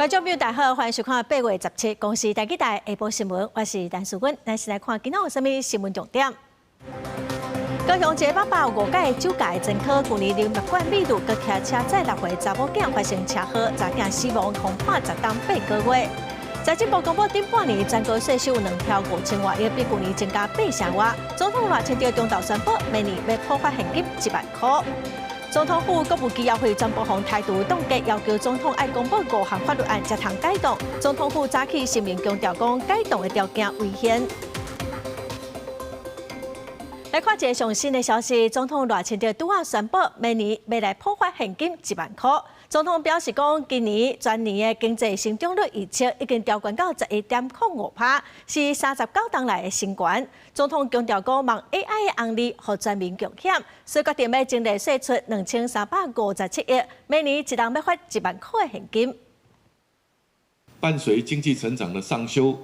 觀眾朋友大家好，歡迎收看8月17公視台語台下晡新聞，我是陳淑君。咱先來看今仔有啥物新聞重點。高雄一個爸爸誤解酒駕前科，舊年啉六罐美祿，閣騎車載六歲查某囝發生車禍，查囝死亡，予判10冬8個月。財政部公布頂半年全國稅收2兆5000外億，比舊年增加8成外。總統賴清德中晝宣布，明年欲普發現金1萬箍。總統府國務機要費全部予台獨凍結，要求總統愛公布五項法律案才通解凍。總統府早起聲明強調講，解凍的條件違憲。來看一个上新的消息，總統賴清德拄仔宣布，明年欲來普發現金1萬箍。總統表示講，今年全年的經濟成長率預測已經調懸到11.05%，是39冬來的新懸。總統強調講，望 AI 的紅利予全民共享，所以決定欲增稅出2357億，每年一人欲發1萬箍的現金。伴隨經濟成長的上修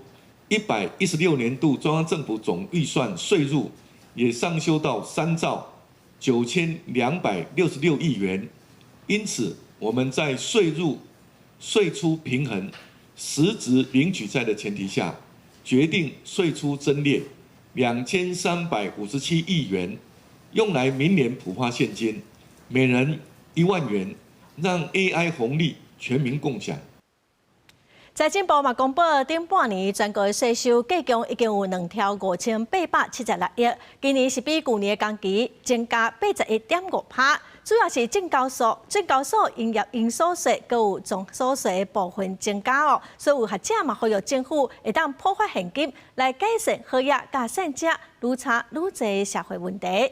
，116年度中央政府總預算稅入也上修到3兆9266億元，因此我們在稅入稅出平衡、實質零舉債的前提下，決定稅出增列2357億元，用來明年普發現金，每人1萬元，讓 AI 紅利全民共享。財政部嘛公布，頂半年全國稅收計共已經有2兆5876億，今年是比舊年的同期增加81.5%，主要是證交所、證交所營業營所稅，閣有綜所稅的部分增加哦。所以有學者嘛呼籲政府會當普發現金來改善好額佮散者愈差愈濟的社會問題。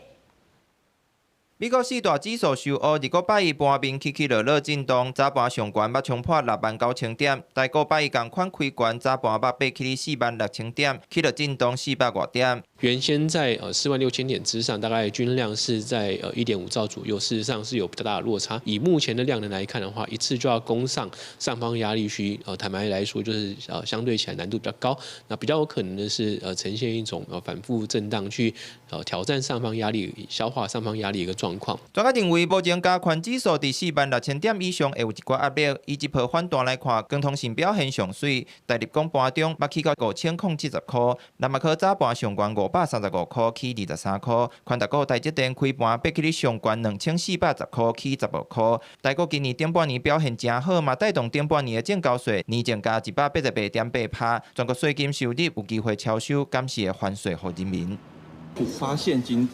美國四大指數受壓，二個拜一盤面起起落落震盪，早盤上懸欲衝破69,000點，台股拜一仝款開懸，早盤欲爬起46,000點，起落震盪400外點。原先在46,000點之上，大概均量是在1.5兆左右，事實上是有比較大的落差。以目前的量能來看的話，一次就要攻上上方壓力區，坦白來說就是相對起來難度比較高。那比較有可能的是呈現一種反覆震盪去挑戰上方壓力、消化上方壓力一個狀況。專家認為，目前加權指數佇46,000點以上會有一寡壓力。以這波反彈來看，光通訊表現上媠，大立光盤中欲起到5070塊，南亞科早盤上懸535塊，起23塊。寬達股台積電開盤爬起咧上懸2410塊，起15塊。台股今年頂半年表現誠好，嘛帶動頂半年的證交稅年增加188.8%，全國稅金收入有機會超收，感謝還稅予人民。普發現金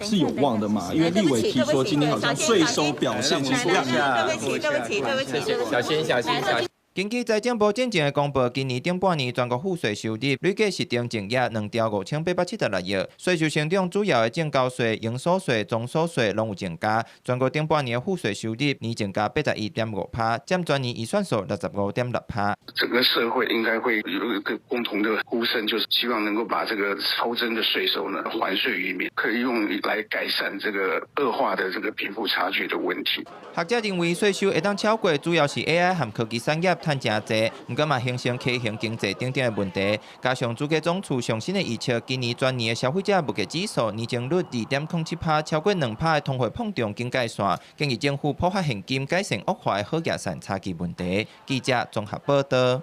是有望的嘛？因為立委提說今年好像稅收表現其實亮眼。對不起，對不起，對不起，對不起，小心，小心，小心。根據財政部進前的公布，今年頂半年全國賦稅收入累計實定淨額2兆5876億，稅收成長主要的證交稅、營所稅、綜所稅攏有增加。全國頂半年的賦稅收入年增加81.5%，佔全年預算數65.6%。整個社會應該會有一個共同的呼聲，就是希望能夠把這個超徵的稅收呢還稅於民，可以用來改善這個惡化的這個貧富差距的問題。學者認為稅收會當超過，主要是 AI 和科技產業趁誠濟，毋過嘛形成畸形經濟等等的問題。加上主計總處上新的預測，今年全年的消費者物價指數年增率2.07%，超過2%的通貨膨脹警戒線，建議政府普發現金改善惡化的好額散差距問題。記者綜合報道。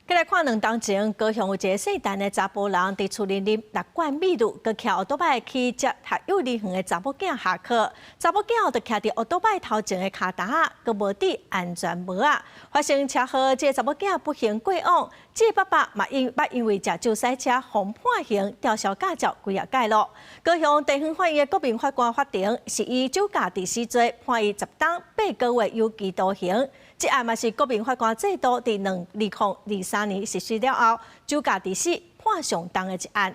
過來看兩冬前，高雄有一个細漢的查埔人，佇厝裡啉六罐美祿，閣騎歐多擺去接讀幼兒園的查某囝下課。查某囝就徛佇歐多擺頭前的跤踏仔，閣無戴安全帽仔，發生車禍，這个查某囝不幸過往。這个爸爸嘛因捌因為食酒駛車，予判刑吊銷駕照幾仔擺囉。高雄地方法院的國民法官法庭是以酒駕致死罪判伊10冬8個月有期徒刑。這案嘛是國民法官制度佇2023年實施了後，酒駕致死判上重的一案。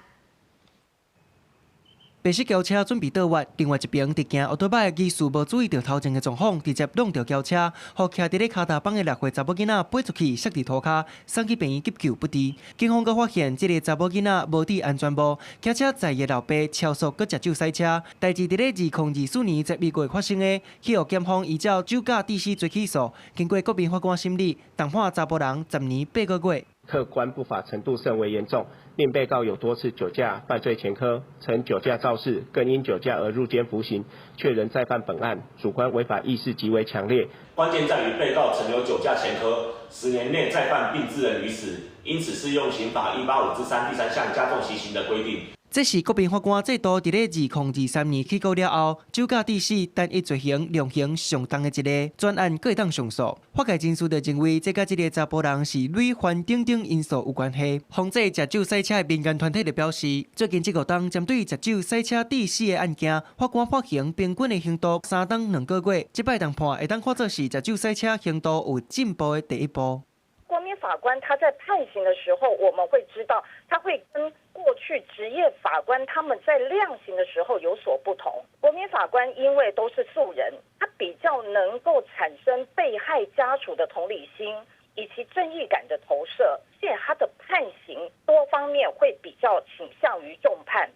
白色轎車準備倒彎，另外一邊佇行歐多擺的技師無注意著頭前的狀況，直接挵著轎車，予徛佇咧跤踏板的6歲查某囡仔飛出去，摔佇塗跤，送去病院急救不治。警方閣發現這个查某囡仔無戴安全帽，騎車載伊的老爸超速閣食酒駛車。代誌佇咧2024年11月發生的，去予檢方依照酒駕致死罪起訴，經過國民法官審理，重判查埔人10年8個月。客觀不法程度甚為嚴重，令被告有多次酒駕犯罪前科，曾酒駕肇事，更因酒駕而入監服刑，卻仍再犯本案，主觀違法意識極為強烈。關鍵在於被告曾有酒駕前科，10年內再犯並致人於死，因此適用刑法185之3第三項加重其刑的規定。這是國民法官制度佇咧2023年起草了後，酒駕致死單一罪行量刑上重的一个，全案閣會當上訴。法界人士就認為，這佮這个查埔人是累犯等等因素有關係。防制食酒駛車的民間團體就表示，最近這5冬針對食酒駛車致死的案件，法官判刑平均的刑度3冬2個月，這擺當判會當看做是食酒駛車刑度有進步的第一步。國民法官他在判刑的時候，我們會知道他會跟過去職業法官他們在量刑的時候有所不同。國民法官因為都是素人，他比較能夠產生被害家屬的同理心以及正義感的投射，所以他的判刑多方面會比較傾向於重判。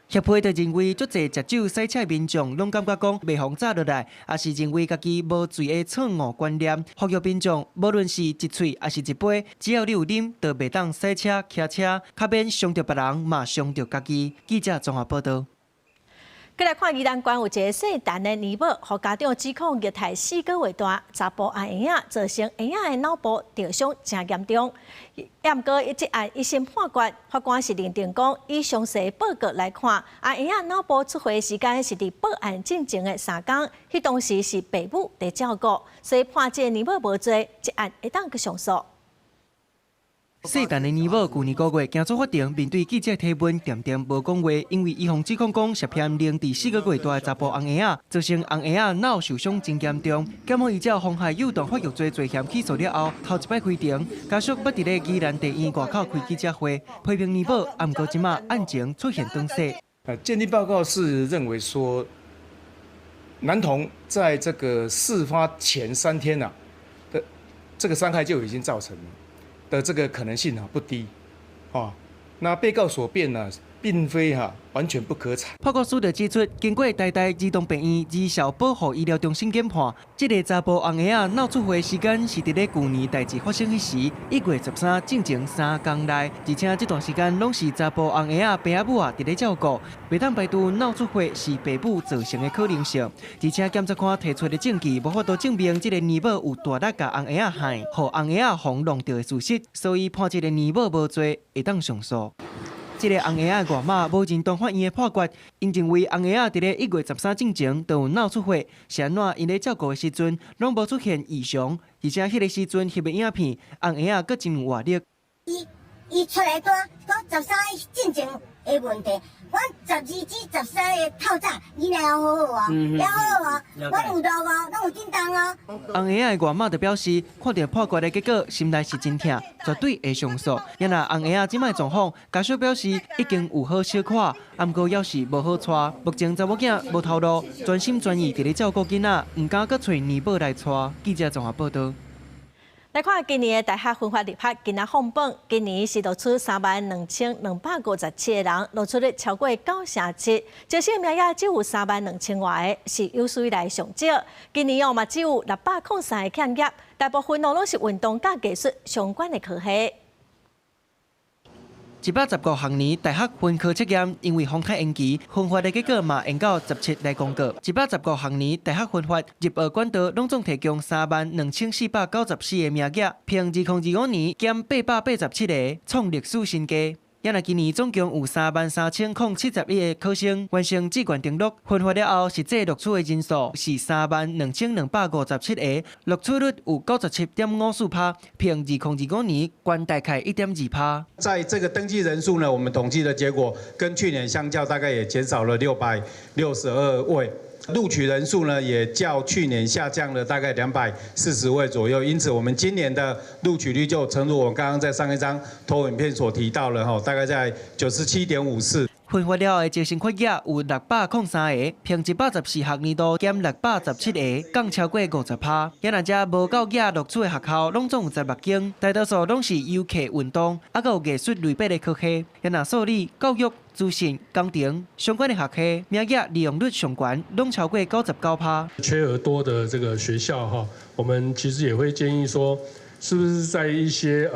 協會就認為，足濟食酒駛車的民眾攏感覺講袂予炸落來，抑是認為家己無醉的錯誤觀念。呼籲民眾，無論是一喙抑是一杯，只要你有啉，就袂當駛車、騎車，較免傷著別人，嘛傷著家己。記者綜合報導。閣來看宜蘭縣有一个姓陳的年母，予家長指控虐待4個月大查埔阿嬰仔，造成嬰仔的腦部著傷誠嚴重。毋過這案一審判決，法官是認定講，以詳細報告來看，阿嬰仔腦部出血的時間是佇報案進前的3工，彼當時是爸母佇照顧，所以判這个年母無罪，這案會當閣上訴。姓陳的年母舊年5月行出法庭，面對記者提問，恬恬無講話，因為伊予指控講涉嫌凌遲4個月大的查埔紅嬰仔，造成紅嬰仔腦受傷真嚴重。檢方依照妨害幼童發育罪罪嫌起訴了後，頭一擺開庭，家屬捌佇咧宜蘭地院外口開記者會，批評年母，毋過這馬案情出現轉勢。鑑定報告是認為說，男童在這個事發前3天啊的這個傷害就已經造成了。的這個可能性啊不低，啊，那被告所辯呢，並非哈完全不可採。報告書就指出，經過台大兒童病院兒少保護醫療中心檢判，這个查埔紅嬰仔腦出血時間是佇咧舊年代誌發生彼時，1月13進前3工內，而且這段時間攏是查埔紅嬰仔爸仔母啊佇咧照顧，袂當排除腦出血是爸母造成的可能性。而且檢察官提出的證據無法度證明這个年母有大力共紅嬰仔害，予紅嬰仔予弄著的事實，所以判這个年母無罪，會當上訴。這个紅嬰仔外媽無認同法院的判決，𪜶認為紅嬰仔佇咧1月13進前就有腦出血，是按怎𪜶咧照顧的時陣攏無出現異常，而且彼个時陣翕的影片，紅嬰仔閣真有活力。伊伊出來單講13進前的問題，阮12至13的透早，囡仔猶好好啊，猶好好啊，阮有錄哦，攏有叮當哦。紅嬰仔的外媽就表示，看著判決的結果，心內是真疼，絕對會上訴。也若紅嬰仔這擺狀況，家屬表示已經有好小可，毋過猶是無好帶。目前查某囝無頭路，全心全意佇咧照顧囡仔，毋敢閣揣年母來帶。記者綜合報導。來看今年的大學分發入學，今仔放榜，今年是錄取32,257個人，錄取率超過97%，招生名額只有3萬2千外個，是有史以來上少。今年哦嘛只有603個缺額，大部分攏是運動佮藝術相關的科系。115學年大學分科測驗因為風颱延期，分發的結果嘛延到17來公告。115學年大學分發入學管道攏總提供32,494個名額，比2025年減887個，創歷史新低。也若今年總共有33,071個考生完成志願登錄，分發了後，實際錄取的人數是32,257個，錄取率有97.54%，比2025年懸大概1.2%。在這個登記人數呢，我們統計的結果跟去年相較，大概也減少了662位。錄取人數呢，也較去年下降了大概240位左右，因此我們今年的錄取率就誠如我剛剛在上一張投影片所提到的哈，大概在97.54。分發了後的招生缺額有603個，比114學年度減617個，降超過50%。也若遮無夠額錄取的學校，攏總有16間，大多數攏是遊客運動，猶閣有藝術類別的科系。也若數理、教育、資訊、工程相關的學系，名額利用率上懸，攏超過99%。缺額多的這個學校哈，我們其實也會建議說，是不是在一些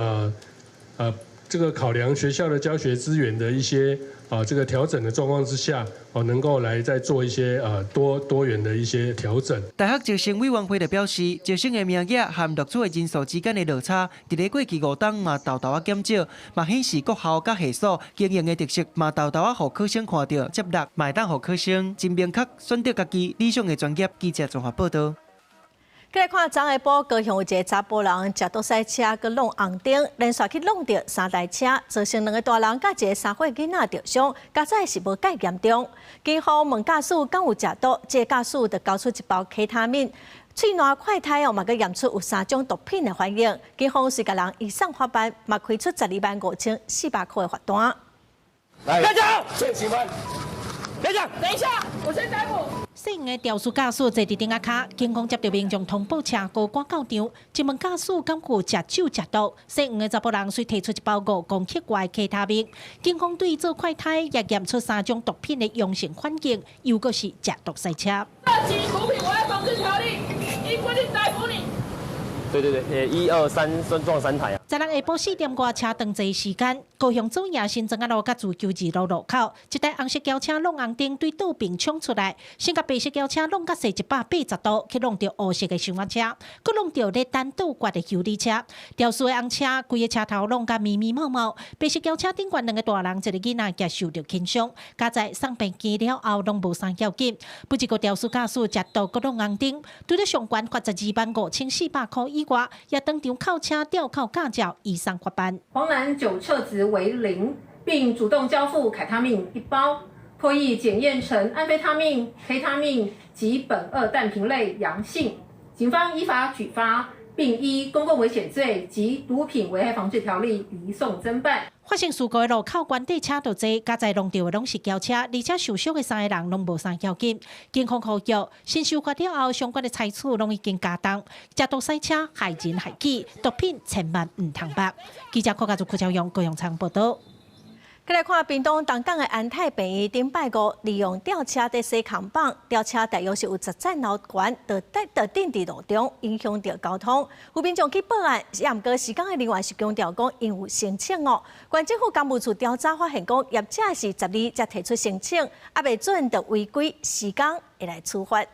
這個考量學校的教學資源的一些這個調整的狀況之下，哦，能夠來再做一些多元的一些調整。大學招生委員會就表示，招生的名額和錄取的人數之間的落差，佇咧過去5冬嘛沓沓仔減少，嘛顯示各校佮系所經營的特色嘛沓沓仔予考生看著接納，嘛會當予考生真明確選擇家己理想的專業。記者綜合報導。過來看，昨下晡高雄有一个查埔人食毒賽車，閣挵紅燈，連續去挵著三台車，造成兩个大人佮一个3歲囡仔著傷，佳哉是無蓋嚴重。警方問駕駛敢有食毒，這个駕駛就交出一包 K 他命，喙瀾快篩哦，嘛閣驗出有三種毒品的反應。警方隨共人移送法辦，嘛開出125,400塊的罰單。來，站長，謝喜歡。等一下，等一下，我先逮捕。姓黃的肇事駕駛坐佇頂仔跤，警方接著民眾通報車禍趕到場，一問駕駛敢有食酒食毒，姓黃的查埔人遂提出一包5公克外 K 他命。警方對做快篩也驗出三種毒品的陽性反應，又閣是食毒賽車。涉及毒品危害防治條例，依規定逮捕你。對對對，一二三，撞三台啊！十六下晡4點外車長坐時間，高雄左營新莊仔路佮自由二路路口，一台紅色轎車挵紅燈對倒邊衝出來，先共白色轎車挵甲踅180度，去挵著烏色的箱仔車，閣挵著咧等倒掛的修理車。肇事的紅車規个車頭挵甲密密麻麻，白色轎車頂懸兩个大人，一个囡仔也受著輕傷，佳哉送病院了後攏無啥要緊。不過肇事駕駛食毒閣挵紅燈，除了上懸罰125,400塊以外，也當場扣車吊扣駕照，移送法辦。黃男酒測值為0，並主動交付凱他命一包，唾液檢驗呈安非他命、K 他命及苯二氮平類陽性，警方依法舉發，並依公共危險罪及毒品危害防治條例移送偵辦。發生事故的路口，原底車就濟，佳哉挵著的攏是轎車，而且受傷的三个人攏無啥要緊。警方呼籲，新修法了後，相關的裁處攏已經加重，食毒賽車害人害己，毒品千萬毋通捌。記者柯家祖、柯昭勇、高永昌報導。過來看屏東東港的安泰病院，頂拜五利用吊車佇洗扛棒，吊車大約是有10層樓懸，就釘佇路中，影響著交通。有民眾去報案，也毋過施工的人員是強調講，𪜶有申請哦。縣政府工務處調查發現講，業者是12才提出申請，猶未準就違規施工會來處罰。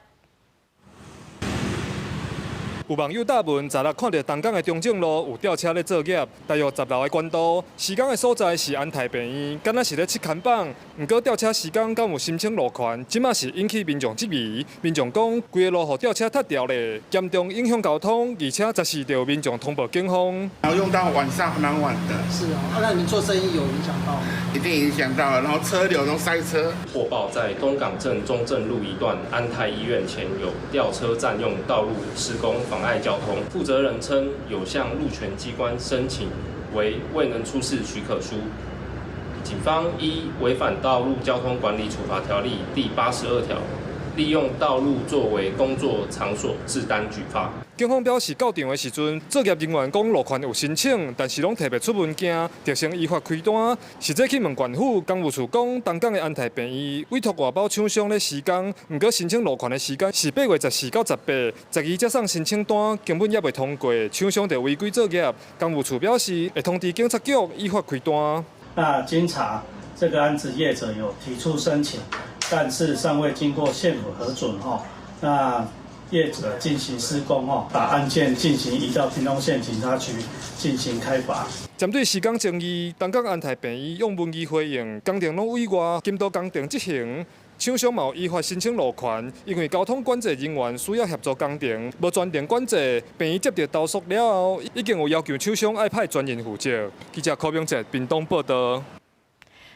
有網友貼文，十六看著東港的中正路有吊車咧作業，大約10樓的懸度，施工的所在是安泰病院，敢若是咧拭看板。毋過吊車施工敢有申請路權，這馬是引起民眾質疑。民眾講，規个路予吊車塞牢咧，嚴重影響交通，而且14就有民眾通報警方。然後用到晚上蠻晚的。是啊，那你們做生意有影響到嗎？一定影響到了，然後車流都塞車。獲報在東港鎮中正路一段安泰醫院前有吊車佔用道路施工，妨礙交通。負責人稱有向路權機關申請，惟未能出示許可書。警方依違反道路交通管理處罰條例第82條，利用道路作為工作場所，置單舉發。警方表示，到場的時陣，作業人員講路權有申請，但是攏提袂出文件，就先依法開單。實際去問縣府工務處講，東港的安泰病院委託外包廠商咧施工，毋過申請路權的時間是8月14到18，12才送申請單，根本猶未通過，廠商就違規作業。工務處表示會通知警察局依法開單。那經查，這個案子業者有提出申請，但是尚未經過縣府核准吼。那業者進行施工吼，把案件進行移到屏東縣警察局進行開罰。針對施工爭議，東港安泰病院用文字回應，工程攏委外監督工程執行，廠商嘛有依法申請路權，因為交通管制人員需要協助工程，無專人管制，病院接著投訴了後，已經有要求廠商愛派專人負責。記者柯明哲屏東報導。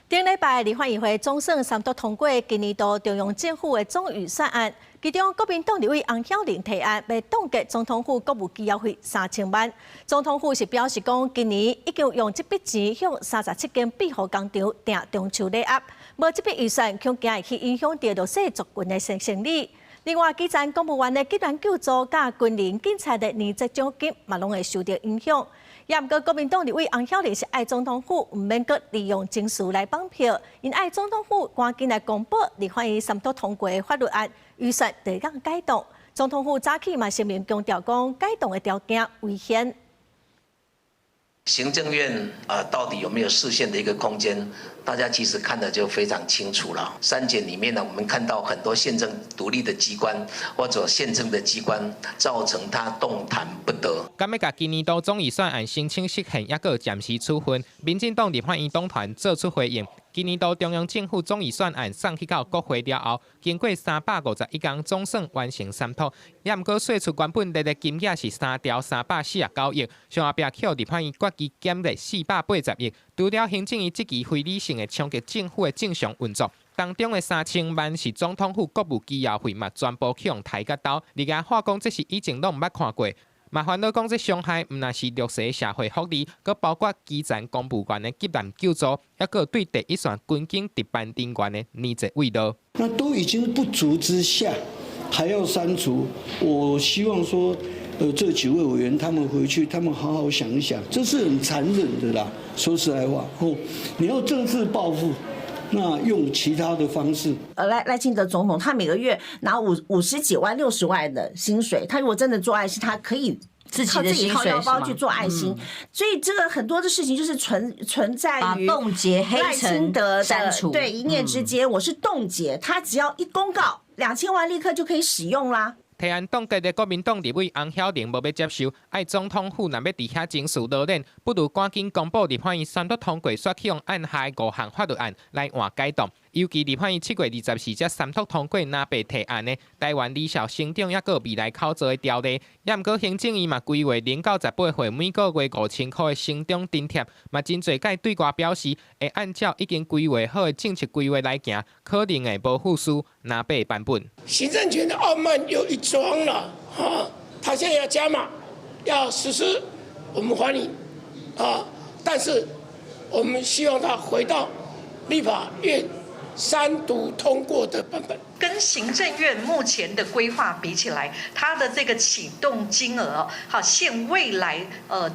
頂禮拜立法院會總算三讀通過今年度中央政府的總預算案，其中國民黨立委洪曉玲提案，欲凍結總統府國務機要費3000萬。總統府是表示講，今年已經用這筆錢向37間庇護工廠訂中秋禮盒，無這筆預算，恐驚會去影響著弱勢族群的生理。另外，基層公務員的結緣救助佮軍人警察的年節獎金嘛，攏會受著影響。也毋過，國民黨立委洪曉玲是愛總統府毋免閣利用程序來綁票，𪜶愛總統府趕緊來公布立法院三讀通過的法律案，預算就會當解凍。總統府早起嘛聲明強調講，解凍的條件違憲。行政院啊，到底有沒有釋憲的一個空間？大家其實看得就非常清楚了。三檢裡面呢，我們看到很多憲政獨立的機關或者憲政的機關，造成它動彈不得。敢欲共今年度總預算案申請釋憲，抑閣有暫時處分，民進黨立法院黨團做出回應。今年度中央政府總預算案送去到國會了後，經過351天，總算完成三讀。也毋過稅出原本列的金額是3兆349億，上後壁去予立法院決議減列480億。除了行政院這期非理性的衝擊政府的正常運作，當中的3000萬是總統府國務機要費嘛，全部去予刣甲兜。而且話講這是以前攏毋捌看過。嘛煩惱講這傷害毋但是弱勢社會福利，閣包括基層公務員的急難救助，抑閣對第一線軍警值班人員的年節慰勞。那都已經不足之下，還要刪除。我希望說，這幾位委員他們回去，他們好好想一想，這是很殘忍的啦。說實在話，哦，你要政治報復。那用其他的方式。賴清德總統，他每個月拿50幾萬、60萬的薪水，他如果真的做愛心，他可以自己的靠自己掏腰包去做愛心。所以這個很多的事情就是存在於凍結黑賴清德的刪除對一念之間，我是凍結，他只要一公告，2000萬立刻就可以使用啦。提案凍結的國民黨立委洪曉玲無欲接受，愛總統府若欲佇遐情緒老練，不如趕緊公布立法院三讀通過，煞去予按下的五項法律案來換解凍。尤其立法院7月24才三讀通過藍白提案的台灣離校成長抑閣未來口座的條例，也毋過行政院嘛規劃0到18歲每個月5000箍的成長津貼，嘛真濟屆對外表示會按照已經規劃好的政策規劃來行，可能會無附屬藍白版本。行政權的傲慢又一樁了，哈！他現在要加碼，要實施，我們歡迎，啊！但是我們希望他回到立法院三讀通過的版本。跟行政院目前的規劃比起來，它的這個啟動金額，好限未來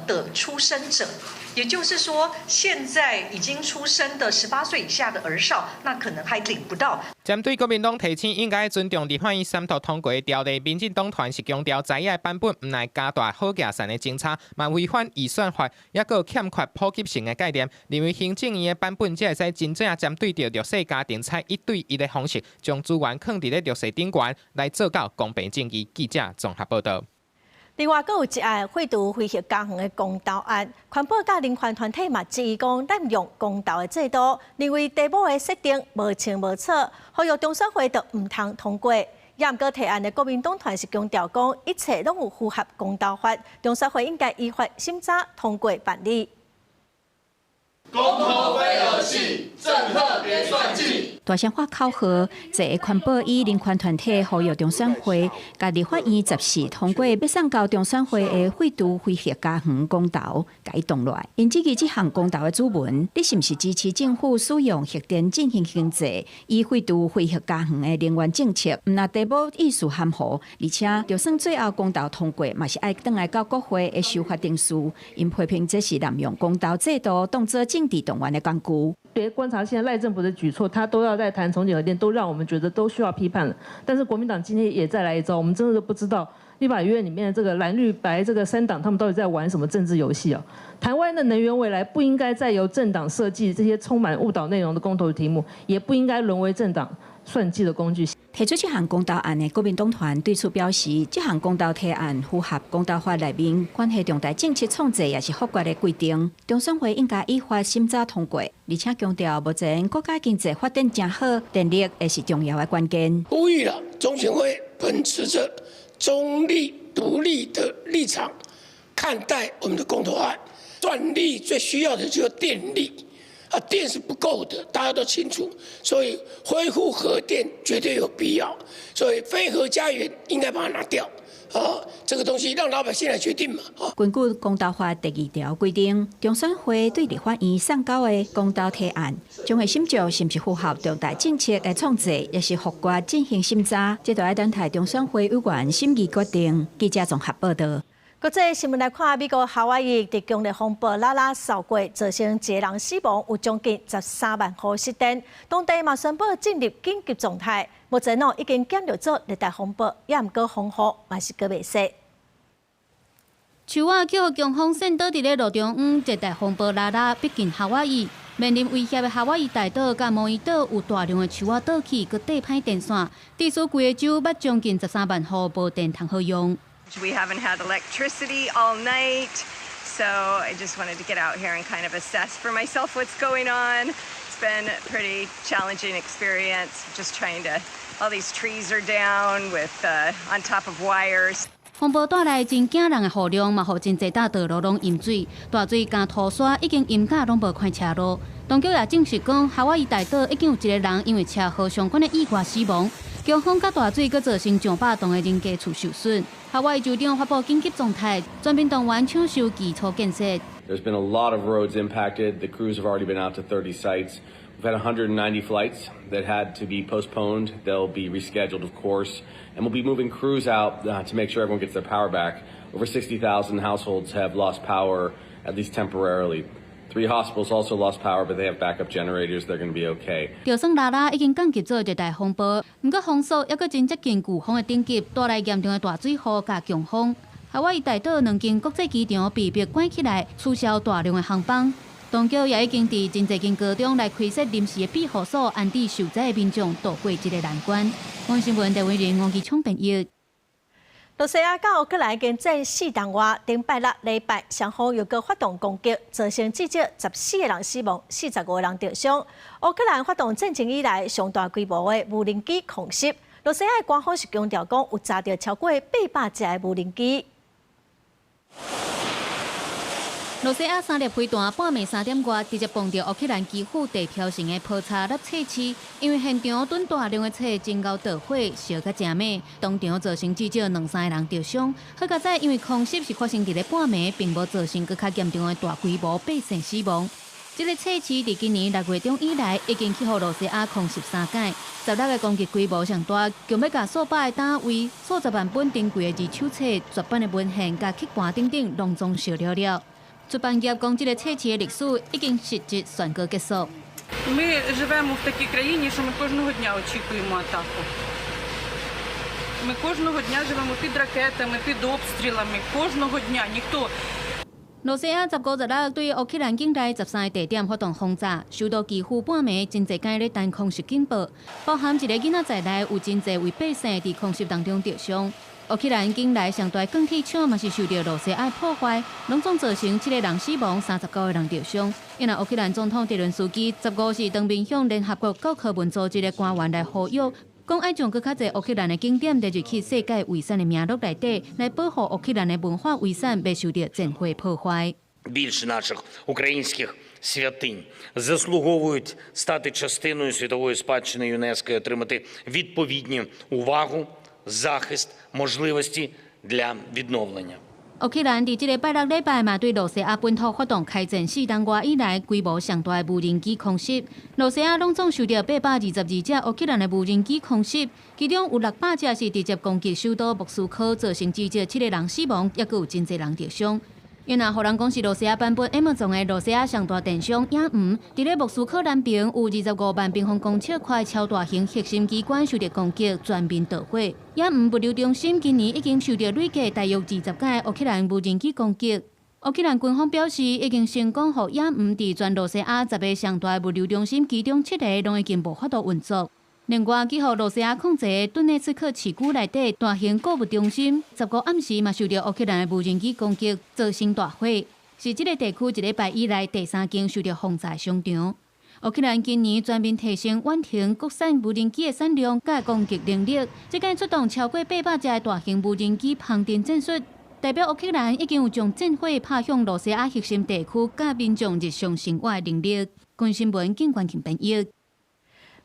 的出生者，也就是說，現在已經出生的18歲以下的兒少，那可能還領不到。針對國民黨提醒應該尊重立法院三讀通過的條例，民進黨團是強調在野版本毋但加大好價線的政策，嘛違反預算法，抑閣欠缺普及性的概念。認為行政院的版本才會使真正針對著弱勢家庭，採一對一的方式，將資源囥佇咧弱勢頂懸，來做到公平正義。記者綜合報導。另外，閣有一案廢除非核家園的公投案，環保佮人權團體嘛質疑講濫用公投的制度，認為題目的設定無清無楚，呼籲中選會都毋通通過。也毋過提案的國民黨團是強調講，一切攏有符合公投法，中選會應該依法審查通過辦理。公投非兒戲，政客別算計。大聲喊口號，一个環保與人權團體呼籲中選會，共立法院14通過欲送交中選會的廢除非核家園公投，共伊凍落來。𪜶質疑這項公投的主文，你是毋是支持政府使用核電振興經濟，以廢除非核家園的能源政策？毋但題目意思含糊，而且就算最後公投通過，嘛是愛轉來到國會的修法程序。𪜶批評這是濫用公投制度，當做政治動員的工具。別觀察現在賴政府的舉措，他都要在談重啟核電，都讓我們覺得都需要批判了。但是國民黨今天也再來一招，我們真的都不知道立法院裡面的這個藍綠白這個三黨，他們到底在玩什麼政治遊戲啊？台灣的能源未來不應該再由政黨設計這些充滿誤導內容的公投題目，也不應該淪為政黨算計的工具。提出這項公投案的國民黨團對此表示，這項公投提案符合公投法內面關係重大政策創制抑是複決的規定，中選會應該依法審查通過，而且強調目前國家經濟發展誠好，電力會是重要的關鍵。呼籲了中選會秉持著中立獨立的立場看待我們的公投案，算力最需要的就是電力。啊，電是不夠的，大家都清楚，所以恢復核電絕對有必要。所以非核家園應該把它拿掉，啊，這個東西讓老百姓來決定嘛。根據公投法第二條規定，中選會對立法院送交的公投提案，將會審照是毋是符合重大政策的創制，抑是複決進行審查，這都愛等待中選會委員審議決定。記者綜合報導。國際新聞來看，美國夏威夷佇強烈風暴拉拉掃過，造成一个人死亡，有將近13萬戶失電。當地嘛宣布進入緊急狀態。目前哦已經減弱做熱帶風暴，也毋過風雨嘛是閣袂細。樹仔予強風扇倒佇咧路中央，熱帶風暴拉拉逼近夏威夷，面臨威脅的夏威夷大島佮毛伊島有大量的樹仔倒去，閣綴歹電線，致使規个州捌將近13萬戶無電通好用。 We haven't had electricity all night, so I just wanted to get out here and kind of assess for myself what's going on. It's been a pretty challenging experience, just trying to. All these trees are down with on top of wires. 風暴帶來真驚人的雨量，嘛予真濟搭道路攏淹水，大水佮塗沙已經淹甲攏無看車路。當局也證實講，夏威夷大島已經有一個人因為車禍相關的意外死亡。強風佮大水閣造成上百棟的人家厝受損。夏威夷州長發布緊急狀態，全面動員搶修基礎建設。 There's been a lot of roads impacted. The crews have already been out to 30 sites. We've had 190 flights that had to be postponed. They'll be rescheduled, of course, and we'll be moving crews out to make sure everyone gets their power back. Over 60,000 households have lost power, at least temporarily. Three hospitals also lost power, but they have backup generators. They're going to be okay. 就算拉拉已經降級做熱帶風暴，毋過風速猶閣真接近颶風的等級，帶來嚴重的大水雨佮強風。夏威夷大島兩間國際機場被迫關起來，取消大量的航班。當局也已經佇真濟間高中來開設臨時的庇護所，安置受災的民眾渡過這個難關。公視新聞陳偉仁、王繼聰編譯。羅西亞佮烏克蘭經戰4冬外，頂拜六禮拜雙方又閣發動攻擊，造成至少14個人死亡，45個人著傷。烏克蘭發動戰爭以來上大規模的無人機空襲，羅西亞的官方是強調講有炸著超過800架的無人機。羅西亞三粒飛彈半暝3點外直接碰著烏克蘭基輔地標性的波查納冊市，因為現場囤大量的冊真𠢕著火，燒甲誠猛，當場造成至少兩三個人著傷。好佳哉，因為空襲是發生佇咧半暝，並無造成閣較嚴重的大規模百姓死亡。這个冊市佇今年6月中以來，已經去予羅西亞空襲三擺，16个攻擊規模上大，強欲共數百个單位、數十萬本珍貴的二手冊、絕版的文獻、佮刻盤等等，攏總燒了了。出版業講，這个冊市的歷史已經實質宣告結束。 Ми живемо в такій країні, що ми кожного дня очікуємо атаку. Ми кожного дня живемо під ракетами, під обстрілами. Кожного дня ніхто 羅西亞15、16對烏克蘭境內13個地點發動轟炸，首都基輔半暝真濟間咧彈空襲警報，包含一個囡仔在內，有真濟位百姓佇空襲當中著傷。烏克蘭境內上大鋼鐵廠嘛是受著羅西亞破壞，攏總造成七個人死亡，39個人著傷。因為烏克蘭總統澤倫斯基15是當面向聯合國教科文組織的官員來呼籲，講愛將閣較濟烏克蘭的景點列入去世界遺產的名錄內底，來保護烏克蘭的文化遺產，袂受著戰火破壞。 Більше наших українських святинь заслуговують стати частиною світової спадщини ЮНЕСКО і отримати відповідні увагу, захист, можливості для відновлення. 烏克蘭佇這个拜六禮拜嘛，對羅西亞本土發動開戰4冬外以來規模上大的無人機空襲。羅西亞攏總受著822隻烏克蘭的無人機空襲，其中有600隻是直接攻擊首都莫斯科，造成至少七个人死亡，猶閣有真濟人著傷。因若予人講是羅西亞版本 Amazon 的羅西亞上大電商影毋，佇咧莫斯科南邊有25萬平方公尺寬超大型核心機關受著攻擊，全面著火。影毋物流中心今年已經受著累計大約20擺烏克蘭無人機攻擊。烏克蘭軍方表示，已經成功予影毋佇全羅西亞10个上大物流中心其中七个攏已經無法度運作。另外，去予羅西亞控制的頓涅茨克市區內底大型購物中心，15暗時嘛受著烏克蘭的無人機攻擊，造成大火，是這个地區一禮拜以來第三間受著轟炸商場。烏克蘭今年全面提升遠程國產無人機的產量佮攻擊能力，這擺出動超過800架的大型無人機旁陣戰術，代表烏克蘭已經有將戰火拍向羅西亞核心地區佮民眾日常生活的能力。公視新聞警官編譯。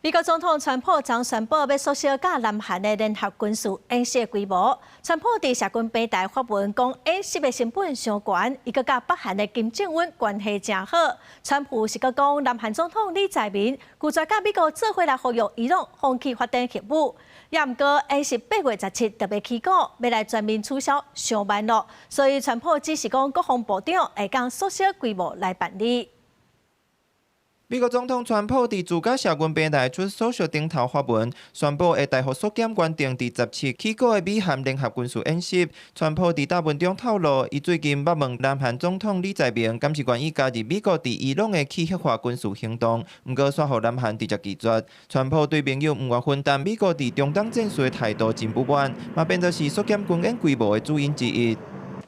美國總統川普昨宣布欲縮小佮南韓的聯合軍事演習規模。川普佇社群平台發文講，演習的成本傷懸，伊閣佮北韓的金正恩關係誠好。川普是閣講，南韓總統李在明拒絕佮美國做伙來呼籲伊朗放棄發展核武。也毋過演習8月17特別起鼓，欲來全面取消傷慢囉。所以川普指示講，國防部長會將縮小規模來辦理。美國總統川普佇自家社群平台 Truth Social 頂頭發文，宣布會大幅縮減原定佇17起鼓的美韓聯合軍事演習。川普佇答文中透露，伊最近捌問南韓總統李在明，敢是願意加入美國佇伊朗的去核化軍事行動，毋過煞予南韓直接拒絕。川普對盟友毋願分擔美國佇中東戰事的態度真不滿，嘛變做是縮減軍演規模的主因之一。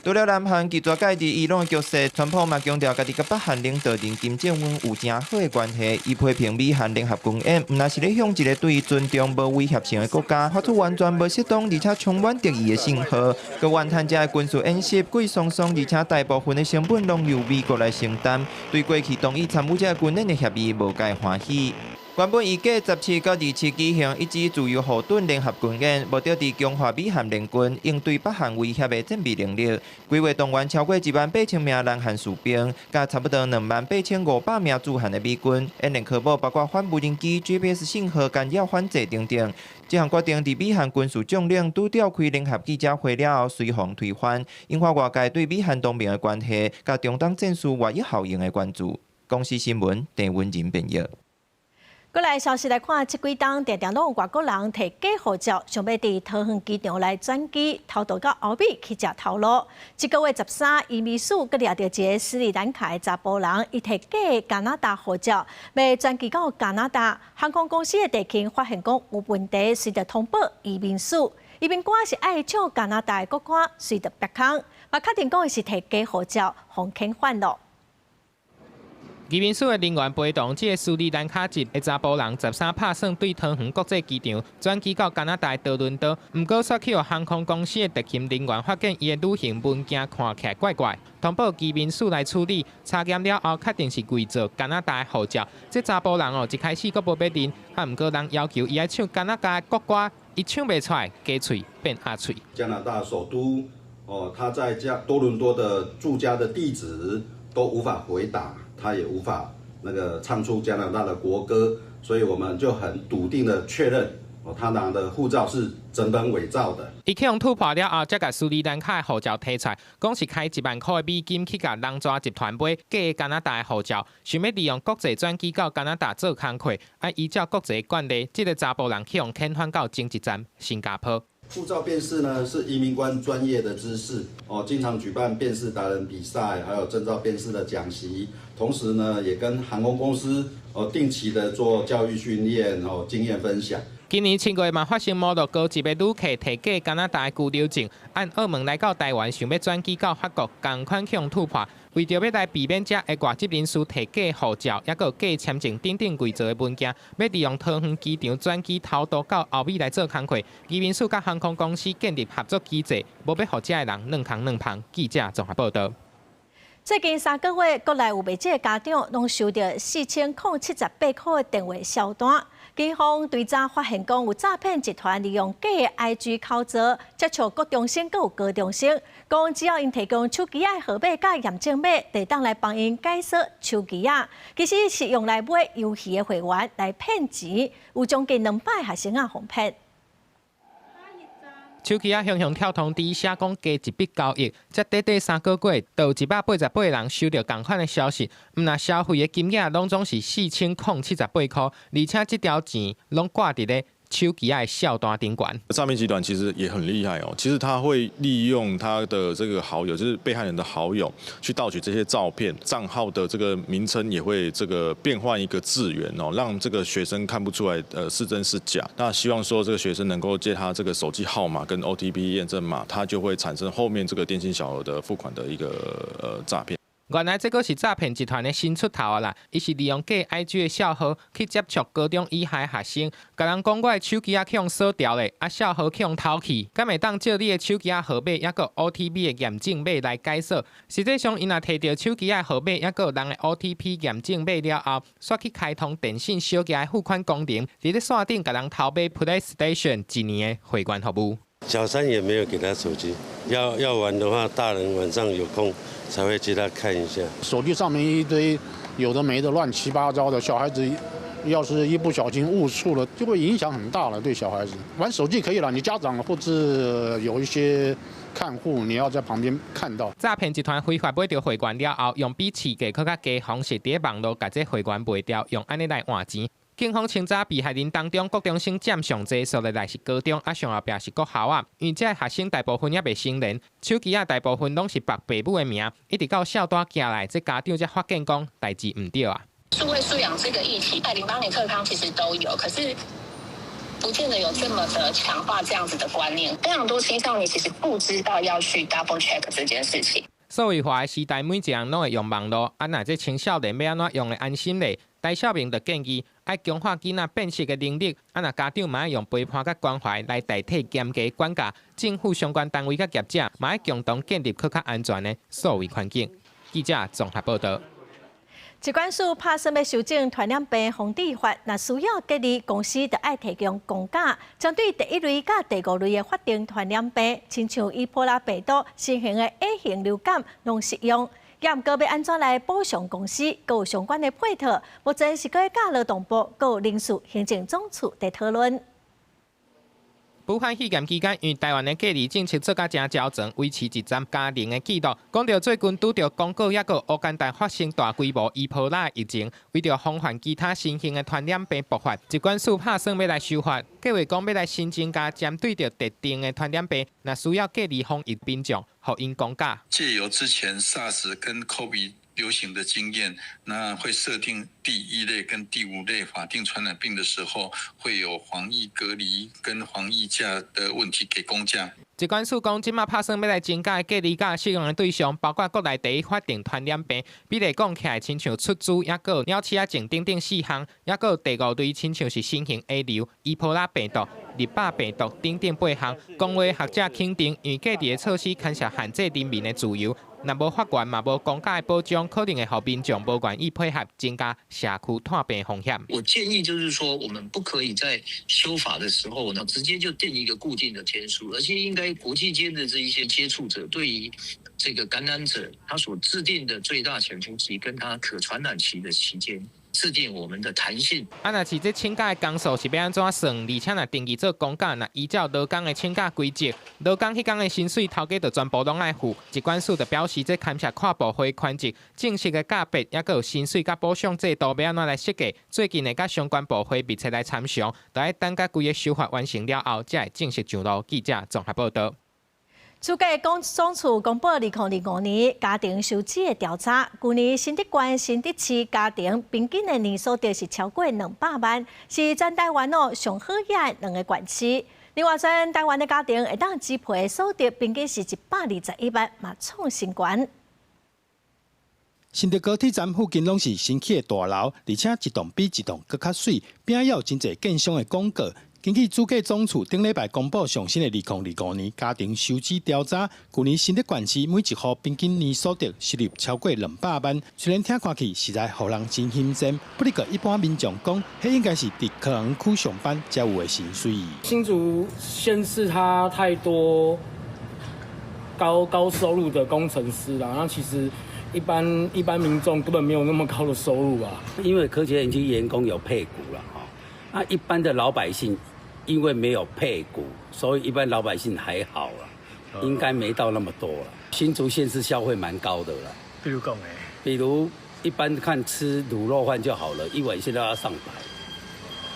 除了南韓拒絕介入伊朗的局勢，川普嘛強調家己佮北韓領導人金正恩有誠好的關係。伊批評美韓聯合軍演，毋但是咧向一個對伊尊重無威脅性的國家發出完全無適當而且充滿敵意的信號。閣怨嘆這个軍事演習貴桑桑，而且大部分的成本攏由美國來承擔，對過去同意參與這个軍演的協議無蓋歡喜。原本預計17到27舉行一支自由護盾聯合軍演，目的佇強化美韓聯軍應對北韓威脅的戰備能力。規劃動員超過1萬8千名南韓士兵，佮差不多2萬8500名駐韓的美軍，演練科目包括反無人機、GPS 信號干擾反制等等。這項決定佇美韓軍事將領拄召開聯合記者會了後，隨予推翻，引發外界對美韓同盟的關係佮中東戰事外溢效應的關注。公視新聞鄭文仁編譯。過來消息來看，這幾冬定定攏有外國人提假護照，想欲佇桃園機場來轉機，偷渡到歐美去食頭路。這個月13，移民署閣掠著一个斯里蘭卡的查埔人，伊提假加拿大護照，欲轉機到加拿大，航空公司的地勤發現講有問題，隨就通報移民署。移民官是愛唱加拿大的國歌，隨就煏空，嘛確定講伊是提假護照，予遣返囉。移民署的人員陪同這个斯里蘭卡籍的查埔人，13拍算對桃園國際機場轉機到加拿大多倫多，毋過煞去予航空公司的特勤人員發現伊的旅行文件看起來怪怪，通報移民署來處理，查驗了後確定是偽造加拿大的護照。這查埔人哦，一開始閣無欲認，啊，毋過人要求伊愛唱加拿大的國歌，伊唱袂出來，雞喙變鴨喙。加拿大首都哦，他在加多倫多的住家的地址都無法回答。他也無法那個唱出加拿大的國歌，所以我們就很篤定的確認，哦，他拿的護照是整本偽造的。伊去予突破了後，才共斯里蘭卡的護照提出來，講是開1萬箍的美金去共人蛇集團買假加拿大的護照，想欲利用國際轉機到加拿大做工課。啊，依照國際慣例，這个查埔人去予遣返到前一站新加坡。護照辨識呢，是移民官專業的知識哦，經常舉辦辨識達人比賽，還有證照辨識的講習，同時呢，也跟航空公司哦定期的做教育訓練哦，經驗分享。今年7月嘛，發生摩洛哥一个旅客提假加拿大的居留證，按澳門來到台灣，想欲轉機到法國，仝款去予突破。為著欲來避免遮的外籍人士提假護照，抑閣有假簽證等等偽造的文件，欲利用桃園機場轉機偷渡到歐美來做工課，移民署佮航空公司建立合作機制，無欲予遮的人軟空軟芳。記者綜合報導。最近3個月，國內有袂少家長攏收著4078箍的電話銷單。警方追查發現，講有詐騙集團利用假 IG 口座接觸國中生、閣有高中生，講只要𪜶提供手機仔號碼佮驗證碼，就會當來幫𪜶解鎖手機仔。其實是用來買遊戲的會員來騙錢，有將近200學生仔予騙。手機仔雄雄跳通知，寫講加一筆交易，這短短3個月，就有188人收著仝款的消息。毋但消費的金額攏總是4078箍，而且這條錢攏掛佇咧手機仔的數單頂懸。詐騙集團其實也很厲害哦，其實他會利用他的這個好友，就是被害人的好友，去盜取這些照片、賬號的這個名稱，也會這個變換一個字元哦，讓這個學生看不出來，是真是假。那希望說這個學生能夠借他這個手機號碼跟 OTP 驗證碼，他就會產生後面這個電信小額的付款的一個詐騙。原來這閣是詐騙集團的新出頭啊啦！伊是利用假 IG 的帳號去接觸高中以下的學生，共人講我的手機仔去予鎖掉咧，啊帳號去予偷去，敢會當借你的手機仔號碼，抑閣 OTP 的驗證碼來解鎖？實際上，𪜶若提著手機仔號碼，抑閣人的 OTP 驗證碼了後，煞去開通電信小額的付款功能，佇咧線頂共人偷買 PlayStation 一年的會員服務。小三也沒有給他手機，要玩的話，大人晚上有空才會借他看一下。手機上面一堆有的沒的亂七八糟的，小孩子要是一不小心誤觸了，就會影響很大了。對小孩子玩手機可以了，你家長或者有一些看護，你要在旁邊看到。詐騙集團非法買著會員了後，用比市價閣較低方式佇網路共這會員賣掉，用按呢來換錢。警方清查被害人當中，國中生佔上濟，數落來是高中，啊上後壁是國校仔。因為這个學生大部分猶未成年，手機仔大部分攏是綁爸母的名，一直到數單寄來，這家長才發現講代誌毋對啊。數位素養這個議題，在08年課綱其實都有，可是不見得有這麼的強化這樣子的觀念。非常多青少年其實不知道要去 double check 這件事情。數位化的時代，每一個人攏會用網路，啊，若這青少年欲按怎用會安心咧？戴少明就建議，愛強化囡仔辨識的能力，啊，若家長嘛愛用陪伴佮關懷來代替嚴格管教，政府相關單位佮業者嘛愛共同建立閣較安全的數位環境。記者綜合報導。疾管署拍算欲修正傳染病防治法，若需要隔離，公司就愛提供公假。針對第一類佮第五類的法定傳染病，親像伊波拉病毒、新型的 A 型流感，攏適用。也毋過欲按怎來補償公司，閣有相關的配套，目前是閣佮勞動部、閣有人事行政總處佇討論。武漢肺炎期間，因為台灣的隔離政策做甲誠周全，維持一站加零的紀錄。講著最近拄著剛果抑閣烏干達發生大規模伊波拉疫情，為著防範其他新型的傳染病爆發，疾管署拍算欲來修法，計劃講欲來新增加針對著特定的傳染病，若需要隔離防疫民眾，予𪜶公假。借由之前 SARS 跟 COVID 流行的經驗，那會設定第一類跟第五類法定傳染病的時候，會有防疫隔離跟防疫假的問題給公假。疾管署講，這馬拍算欲來增加隔離假適用的對象，包括國內第一法定傳染病，比如講起來，親像出豬，抑閣鳥鼠仔症等等四項，抑閣第五類親像是新型 A 流、伊波拉病毒、日巴病毒等等八項。公衛學者肯定，因為隔離的措施牽涉限制人民的自由，若無法源嘛無公假的保障，可能會予民眾無願意配合，增加社區傳病風險。我建議就是說，我們不可以在修法的時候呢，直接就定一個固定的天數，而且應該國際間的這一些接觸者，對於這個感染者，他所制定的最大潛伏期跟他可傳染期的期間，制定我們的彈性。啊，若是這請假的工數是欲按怎算？而且若登記做公假，若依照勞工的請假規則，勞工彼工的薪水頭家就全部攏愛付。疾管署就表示，這牽涉跨部會權責、正式的假別，抑閣有薪水佮補償制度欲按怎來設計？最近會佮相關部會密切來參詳，著愛等甲規个修法完成了後，才會正式上路。記者綜合報導。主計總處公布2025年家庭收支的調查，舊年新竹縣、新竹市家庭平均的年所得是超過200萬，是全台灣哦上好額的兩個縣市。另外，全台灣的家庭會當支配的所得平均是121萬，嘛創新高。新竹高鐵站附近攏是新起的大樓，而且一棟比一棟閣較媠，邊仔也有真濟建商的廣告。根據主計總處頂禮拜公布上新的2025年家庭收支調查，舊年新竹縣市每一戶平均年所得收入超過200萬。雖然聽看去實在予人真欣羨，不過一般民眾講，彼應該是佇科學園區上班才有的薪水。新竹縣市它太多高高收入的工程師啦，那其實一般民眾根本沒有那麼高的收入啊。因為科學園區員工有配股了哈，那一般的老百姓，因為沒有配股，所以一般老百姓還好啦，應該沒到那麼多了。新竹縣市消費蠻高的啦。比如講咧？比如一般看吃滷肉飯就好了，一碗現在要上百。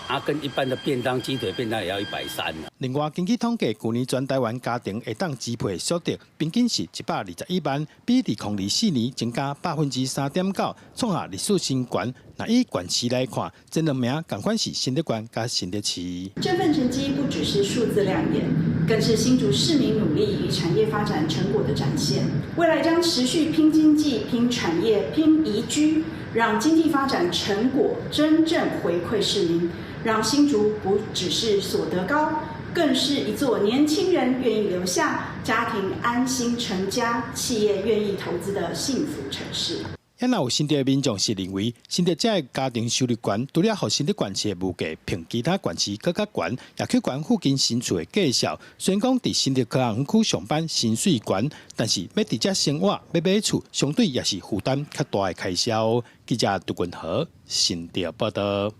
啊，跟一般的便當、雞腿便當也要130。另外，根據統計，舊年全台灣家庭會當支配所得平均是121萬，比2024年增加3.9%，創下歷史新高。若以縣市來看，前兩名仝款是新竹縣佮新竹市。這份成績不只是數字亮眼，更是新竹市民努力與產業發展成果的展現。未來將持續拼經濟、拼產業、拼宜居，讓經濟發展成果真正回饋市民。讓新竹不只是所得高，更是一座年輕人願意留下、家庭安心成家、企業願意投資的幸福城市。也若有新竹的民眾是認為，新竹這个家庭收入懸，除了予新竹縣市的物價比其他縣市閣較懸，也去懸附近新厝的價數。雖然講佇新竹科學園區上班薪水懸，但是欲佇遮生活、欲買厝，相對也是負擔較大的開銷。記者杜君和新竹報導。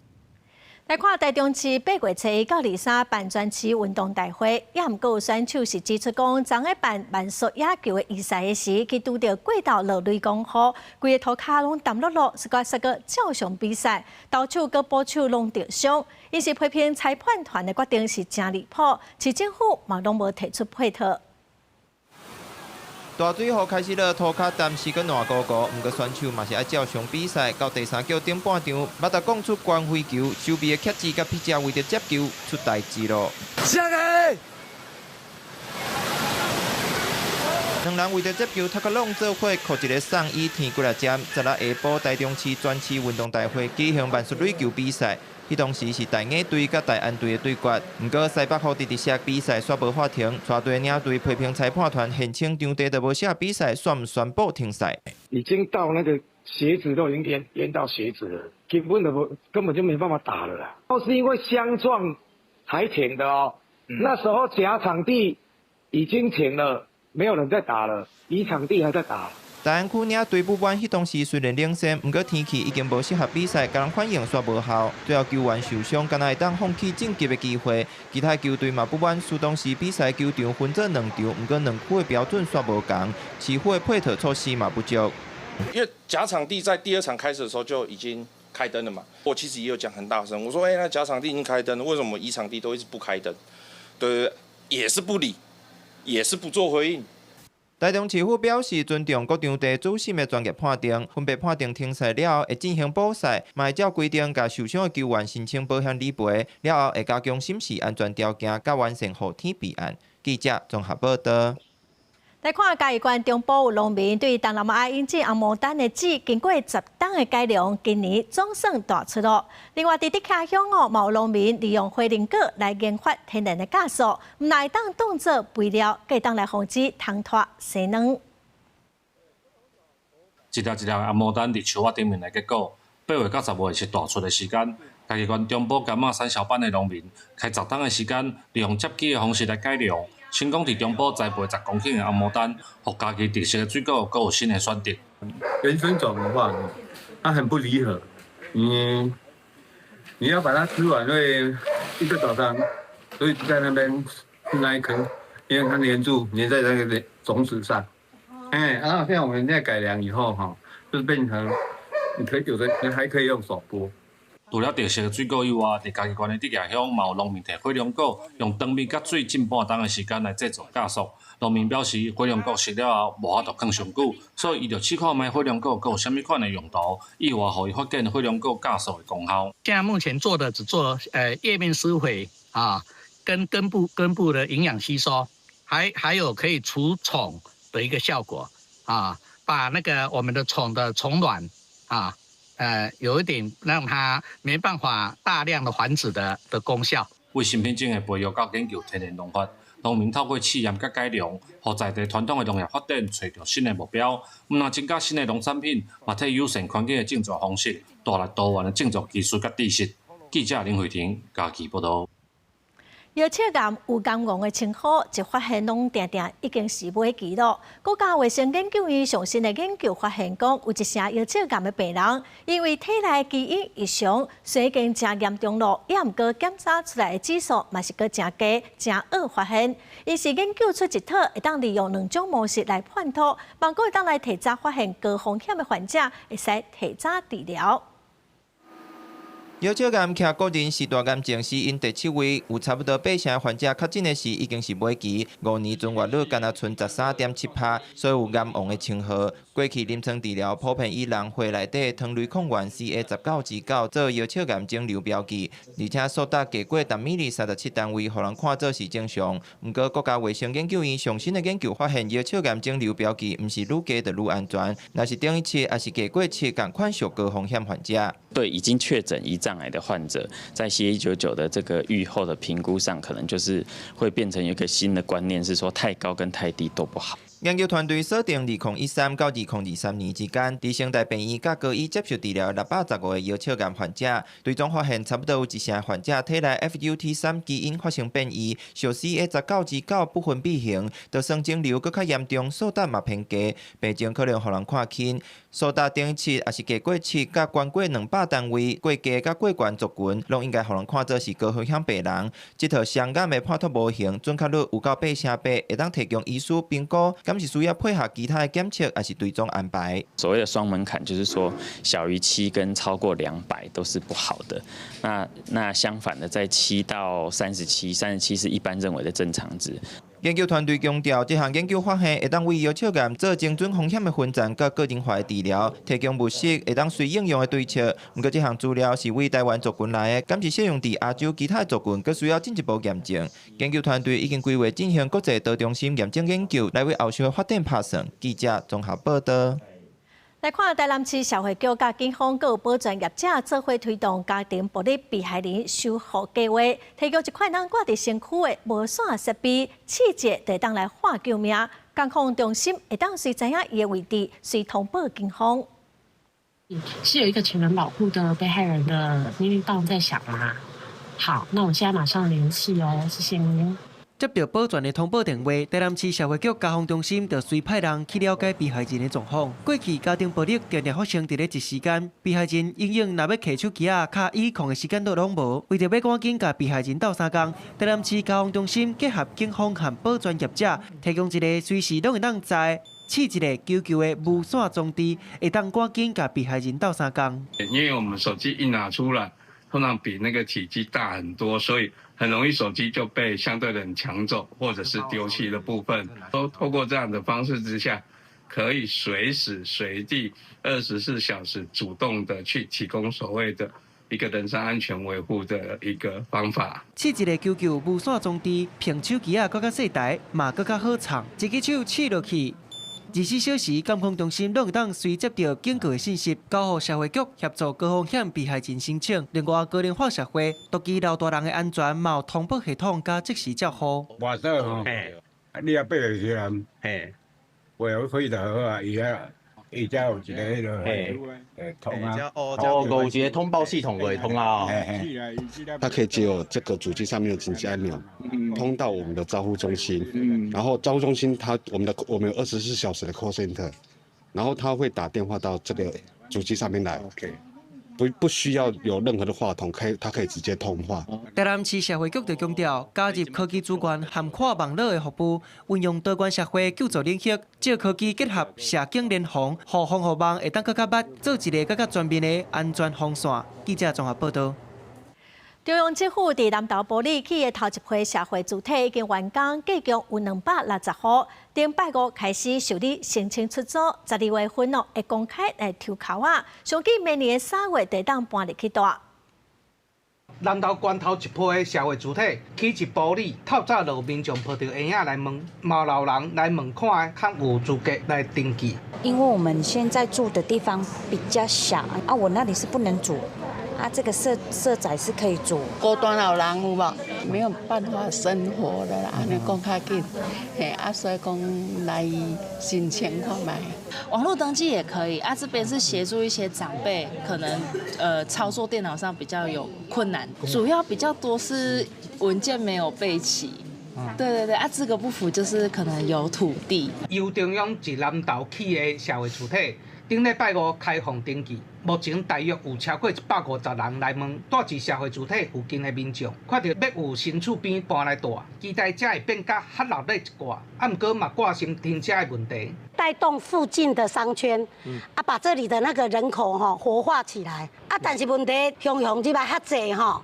來看台中市8月初一到23辦全市運動大會，也毋過有選手是指出講，昨下辦慢速野球的比賽的時，去拄著過頭落雷公雨，規個塗跤攏澹漉漉，是個煞閣照常比賽，投手佮捕手攏著傷，𪜶是批評裁判團的決定是誠離譜，市政府嘛攏無提出配套。大水雨開始落，塗跤暫時閣爛糊糊，毋過選手嘛是愛照常比賽。到第三局頂半場，馬達講出關飛球，守備的克志佮筆者為著接球出代誌囉。下個。兩人為著接球，頭殼攏做伙，靠一个送椅天過來尖。十六下晡，台中市全市運動大會舉行慢速壘球比賽。彼當時是大雅隊佮大安隊的對決，毋過西北雨直直下比賽煞無法停，帶隊領隊批評裁判團現場場地都無寫比賽，煞毋宣布停賽。已經到那個鞋子都已經淹淹到鞋子了，根本就無根本就沒辦法打了啦。都是因為相撞才停的哦，那時候甲場地已經停了，沒有人在打了，乙場地還在打。大安區領隊不滿，彼當時雖然領先，毋過天氣已經無適合比賽，共人反應煞無效。最後球員受傷，敢若會當放棄晉級的機會。其他球隊嘛不滿，輸當時比賽球場分做兩場，毋過兩區的標準煞無仝，市府的配套措施嘛不足。因為甲場地在第二場開始的時候就已經開燈了嘛，我其實也有講很大聲，我說：欸，那甲場地已經開燈了，為什麼乙場地都一直不開燈？對，也是不理，也是不做回應。台中市府表示尊重各場地主審的專業判定，分別判定停賽了後會進行補賽，嘛會照規定共受傷的球員申請保險理賠，了後會加強審視安全條件，佮完善雨天備案。記者綜合報導。來看嘉義縣中部有農民對東南亞引進紅毛丹的籽，經過10冬的改良，今年總算大出囉。另外，佇竹徛鄉哦，嘛有農民利用火龍果來研發天然的酵素，毋但會當當做肥料，閣會當來防止蟲豸生卵。一粒一粒紅毛丹佇樹仔頂面來結果，8月到10月是大出的時間。嘉義縣中部柑仔產銷班的農民，開10冬的時間，利用接枝的方式來改良。成功佇中部栽培10公頃的紅毛丹，予家己特色的水果閣有新的選擇。原生種的話，它很不離合，你要把它吃完會一個早上，所以就在那邊吃那一顆，因為它黏住黏在那個種子上。哎，然後現在我們現在改良以後，哈，就是變成你可以有的，你還可以用手剝。除了特色水果以外，佇嘉義縣的竹徛鄉嘛有農民提火龍果，用糖蜜佮水浸半冬的時間來製作酵素。農民表示，火龍果食了後無法度囥上久，所以伊就試看覓火龍果閣有啥物款的用途，意外予伊發現火龍果酵素的功效。現在目前做的只做葉面施肥啊，跟根部的營養吸收，還有可以除蟲的一個效果啊，把那個我們的蟲的蟲卵啊。有一點讓它沒辦法大量的繁殖的功效。為新品種的培育佮研究天然農法，農民透過試驗佮改良，予在地傳統的農業發展揣著新的目標。毋但增加新的農產品，嘛替友善環境的種植方式帶來多元的種植技術佮知識。記者林慧婷嘉義報導。腰切癌有癌王的稱呼，一發現攏定定已經是尾期囉。國家衛生研究院上新的研究發現，講有一成腰切癌的病人，因為體內基因異常，雖然已經誠嚴重囉，也毋過檢查出來的指數嘛是閣誠低，誠晚發現。𪜶是研究出一套會當利用兩種模式來判斷，望閣會當來提早發現高風險的患者，會使提早治療。腰切癌徛個人四大癌症死因第七位，有差不多八成患者確診的時已經是尾期，5年存活率干焦賰13.7%，所以有癌王的稱號。過去臨床治療普遍以人血內底糖類抗原 CA 19-9做腰切癌腫瘤標記，而且數值低過單米37單位，予人看做是正常。毋過國家衛生研究院上新的研究發現，腰切癌腫瘤標記毋是愈低就愈安全，若是等於7，抑是低過7，仝款屬高風險患者。對已經確診胰臟癌的患者，在 CA 19-9的這個預後的評估上，可能就是會變成一個新的觀念，是說太高跟太低都不好。研究團隊鎖定2013到2023年之間，佇成大病院佮高醫接受治療615個腰切癌患者，追蹤發現差不多有一成患者體內 FUT3基因發生變異，屬 CA 19-9不分泌型，就算腫瘤閣較嚴重，數值嘛偏低，病情可能予人看輕。蘇達等於7，抑是低過7，佮懸過200單位，過低佮過懸族群，攏應該予人看做是高風險病人。這套雙眼的判讀模型，準確率有到8成8，會當提供醫師評估，敢是需要配合其他的檢測，抑是追蹤安排。所謂的雙門檻，就是說小於7跟超過200都是不好的。那相反的，在7到37，37是一般認為的正常值。研究團隊強調，這項研究發現會當為藥笑癌做精準風險的分層佮個人化的治療，提供務實會當隨應用的對策。毋過，這項資料是為台灣族群來的，敢是適用佇亞洲其他的族群，閣需要進一步驗證。研究團隊已經規劃進行國際多中心驗證研究，來為後續的發展拍算。記者綜合報道。來看台南市社會局佮警方閣有保全業者做伙推動家庭暴力被害人修復計劃，提供一款通掛佇身軀的無線設備，試一下就會當來喊救命。監控中心會當隨知影伊的位置，隨通報警方。是有一個請人保護的被害人的命令棒在響嗎？好，那我現在馬上聯繫哦，謝謝您。接到保全的通報電話，台南市社會局家防中心就隨派人去了解被害人的狀況。過去家庭暴力常常發生佇咧一時間，被害人永遠若欲提手機仔敲110的時間都攏無。為著欲趕緊共被害人鬥相共，台南市家防中心結合警方和保全業者，提供一个隨時攏會當知試一下求救的無線裝置，會當趕緊共被害人鬥相共。因為我們手機一拿出來，通常比那個體積大很多，所以很容易手機就被相對人搶走或者是丟棄的部分。都透過這樣的方式之下，可以隨時隨地24小時主動的去提供所謂的一個人身安全維護的一個方法。試一个求救無線裝置，憑手機仔閣較細台，嘛閣較好藏，一支手試落去。24小時監控中心攏會當隨接到警告的信息，交予社會局協助高風險被害人申請。另外，高齡化社會，獨居老大人的安全嘛有通報系統佮即時照護。外省吼，你也爬落去啦，話可以就好啊，伊遐伊遮有一个彼个通啊，哦，有一个通報系統會通啊。它可以藉由這個主機上面的緊急按鈕，通到我們的照護中心，然後照護中心它我們有24小時的 call center，然後他會打電話到這個主機上面來。不需要有任何的話筒，它可以直接通話。台南市社會局就強調，加入科技資源涵蓋網路的服務，運用多元社會救助領域，藉科技結合社警聯防，予防護網會當閣較密，做一个閣較全面的安全防線。記者綜合報道。中央政府佇南投埔里起的頭一批社會住宅已經完工，計共有260戶。頂拜五開始受理申請出租，12月份哦會公開來抽籤仔，上緊明年的3月就會當搬入去蹛。南投縣頭一批的社會住宅起佇埔里，透早就有民眾抱著嬰仔來問，嘛老人來問看，較有資格來登記。因為我們現在住的地方比較小啊，我那裡是不能住。啊，這個社宅是可以住。孤單老人有無？沒有辦法生活的啦，按呢講較緊，嘿啊，所以講來申請看覓。網絡登記也可以啊，這邊是協助一些長輩，可能操作電腦上比較有困難，主要比較多是文件沒有備齊。對對對，啊，資格不符就是可能有土地。由中央佇南投起的社會住宅，頂禮拜五開放登記，目前大約有超過150人來問，蹛佇社會住宅附近的民眾，看著欲有新厝邊搬來蹛，期待遮會變甲較熱鬧一寡，啊，毋過嘛掛心停車的問題。帶動附近的商圈，啊，把這裡的那個人口吼活化起來。啊，但是問題雄雄這擺較濟吼，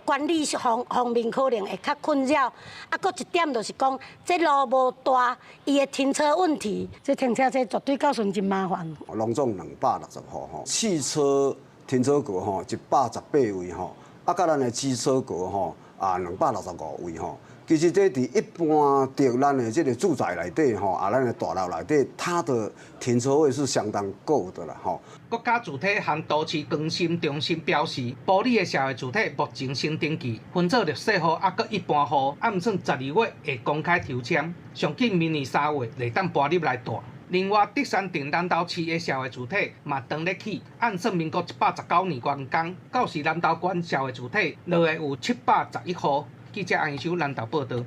管理方面可能會較困擾。啊，閣一點就是講，這路無大，伊的停車問題，這停車這絕對到時真麻煩。攏總260戶吼，汽車停車格吼118位吼，啊，佮咱的機車格吼啊265位吼。其實這佇一般佇咱的這个住宅內底吼，啊，咱的大樓內底，它的停車位是相當夠的啦，吼。國家住宅和都市更新中心表示，埔里的社會住宅目前先登記分做綠色戶啊，閣一般戶，按算12月會公開抽籤，上緊明年3月會當搬入來蹛。另外，竹山鎮南投市的社會住宅嘛當咧起，按算民國119年完工，到時南投縣社會住宅落會有711戶。記者安秀南投報道。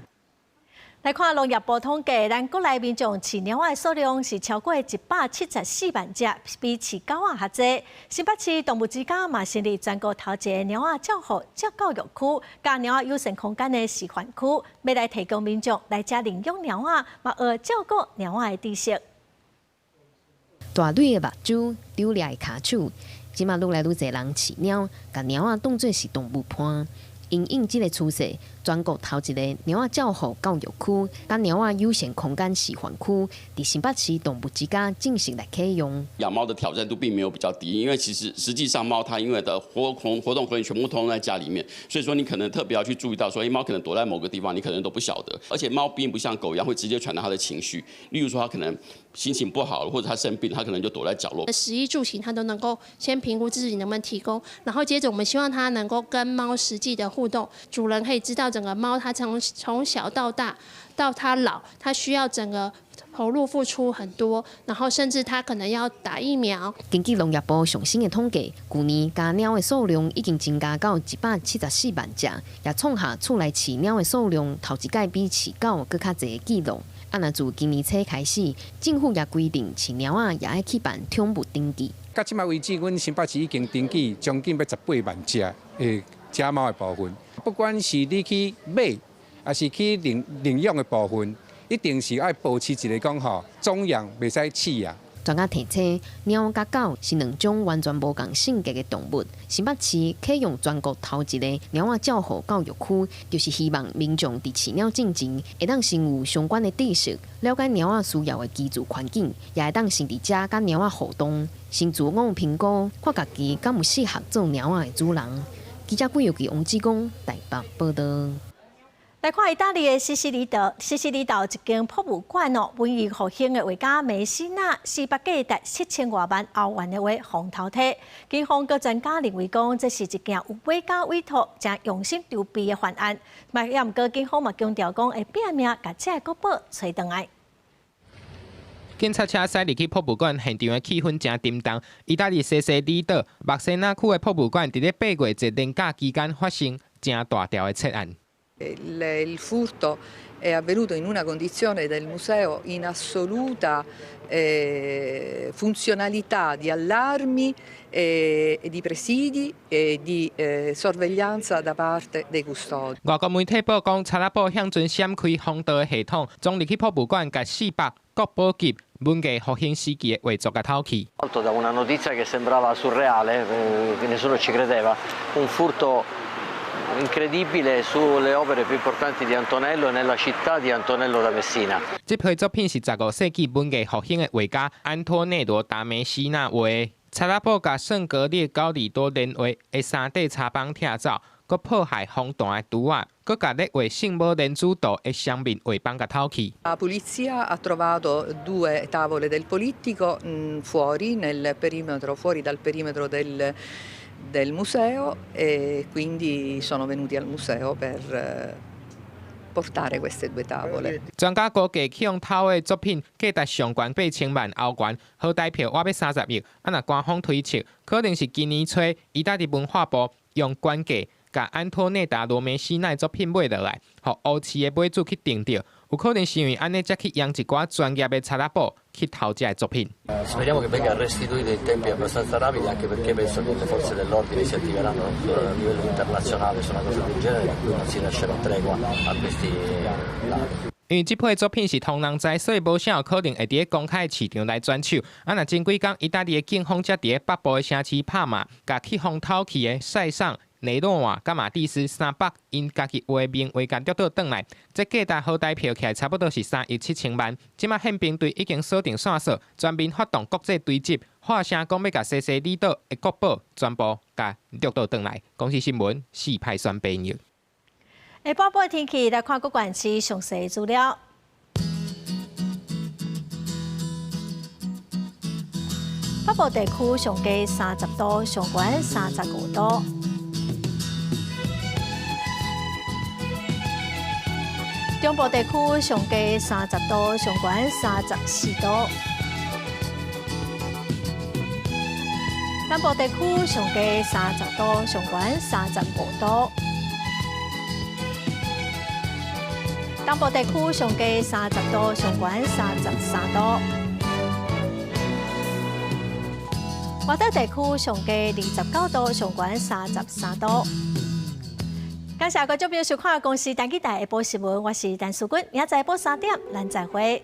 來看農業部統計，咱國內民眾飼貓仔的數量是超過174萬隻，比飼狗仔較濟。新北市動物之家嘛成立全國頭一个貓仔照護教育區，佮貓仔友善空間的示範區，欲來提供民眾來遮領養貓仔，嘛學照顧貓仔的知識。大蕊的目睭，丟掠的跤手，這馬愈來愈濟人飼貓，共貓仔當做是動物伴。因應這个趨勢，全國頭一个貓仔照護教育區，佮貓仔友善空間示範區，佇新北市動物之家正式來啟用。養貓的挑戰度並沒有比較低，因為其實實際上貓它因為的活動空間全部通通在家裡面，所以說你可能特別要去注意到說，欸，貓可能躲在某個地方，你可能都不曉得。而且貓並不像狗一樣會直接傳達它的情緒，例如說它可能心情不好，或者它生病，它可能就躲在角落。食衣住行，它都能夠先評估自己能不能提供，然後接着我們希望它能夠跟貓實際的互動，主人可以知道整個貓它從小到大到它老，它需要整個投入付出很多，然後甚至它可能要打疫苗。根據農業部上新的統計，舊年家貓的數量已經增加到174萬隻，也創下厝內飼貓的數量頭一擺比飼狗閣較濟的紀錄。啊，若自今年初開始，政府也規定飼貓仔也愛去辦寵物登記。到這擺為止，阮新北市已經登記將近欲18萬隻的家貓的部分。不管是你去買，抑是去領養的部分，一定是愛保持一个講吼，種養袂使飼養。專家提醒，貓佮狗是兩種完全無仝性格的動物。新北市啟用全國頭一个貓仔照護教育區，就是希望民眾佇飼貓進前，會當先有相關的知識，了解貓仔需要的居住環境，也會當先佇遮佮貓仔互動，先自我評估，看家己敢有適合做貓仔的主人。記者郭玉琪、王志剛台北報導。來看意大利的西西里島，西西里島一間博物館哦，文藝復興的畫家梅西納四幅價值7000外萬歐元的畫，予偷提。警方佮專家認為講，這是一件有買家委託、誠用心籌備的犯案。嘛，也毋過警方嘛強調講，會拼命共這个國寶揣轉來。警察車駛入去博物館，現場的氣氛誠沉重。意大利西西里島墨西納區的博物館，佇咧8月節連假期間發生誠大條的竊案。 Il furto è avvenuto in una condizione del museo in assoluta funzionalità di allarmi, di presidi e di sorveglianza da parte dei custodi。外國媒體報講，賊仔寶向陣閃開防盜的系統，衝入去博物館，共四幅國寶級文藝復興時期的畫作共偷去。 Da una notizia che sembrava surreale, che nessuno ci credeva, un furto incredibile sulle opere più importanti di Antonello nella città di Antonello da Messina。這批作品是15世紀文藝復興的畫家安托內羅達梅西納畫的。賊仔寶共聖格列高利多連畫的三塊插板拆走，閣破壞風台的櫥仔，閣共咧畫聖母連珠圖的雙面畫板共偷去。 La polizia ha trovato due tavole del polittico fuori nel perimetro, fuori dal perimetro del museo e quindi sono venuti al museo per portare queste due tavole。專家估計，去予偷的作品價值上懸8000萬歐元，好台票倚欲30億。啊，若官方推測，可能是今年初意大利文化部用懸價共安托內達羅梅西納的作品買落來，予烏市的買主去訂著，有可能是因為按呢，才去用一寡專業的賊仔寶去偷這个作品。 Speriamo che venga restituito in tempi abbastanza rapidi, anche perché penso che le forze dell'ordine si attiveranno a livello internazionale su una cosa del genere, per cui non si lascerà tregua a questi ladri。因為這批作品是唐人知，所以無啥有可能會佇咧公開市場來轉手。啊，若前幾工，意大利的警方才佇咧北部的城市帕馬，共去予偷去的塞尚、雷諾瓦、佮馬蒂斯三幅𪜶家己畫的名畫共掠倒轉來，這價值好台票起來差不多是3億7千萬。這馬憲兵隊已經鎖定線索，全面發動國際追緝，喊聲講欲共西西里島的國寶全部共掠倒轉來。公視新聞四派選編譯。下晡晡天氣來看各縣市詳細資料。北部地區上低30度，上懸35度。中部地區上低30度，上懸34度。南部地區上低30度，上懸35度。東部地區上低30度，上懸33度。外島地區上低29度，上懸33度。感謝觀眾朋友收看《公視台語台下晡新聞》，我是陳淑君，明仔載晡3點，咱再會。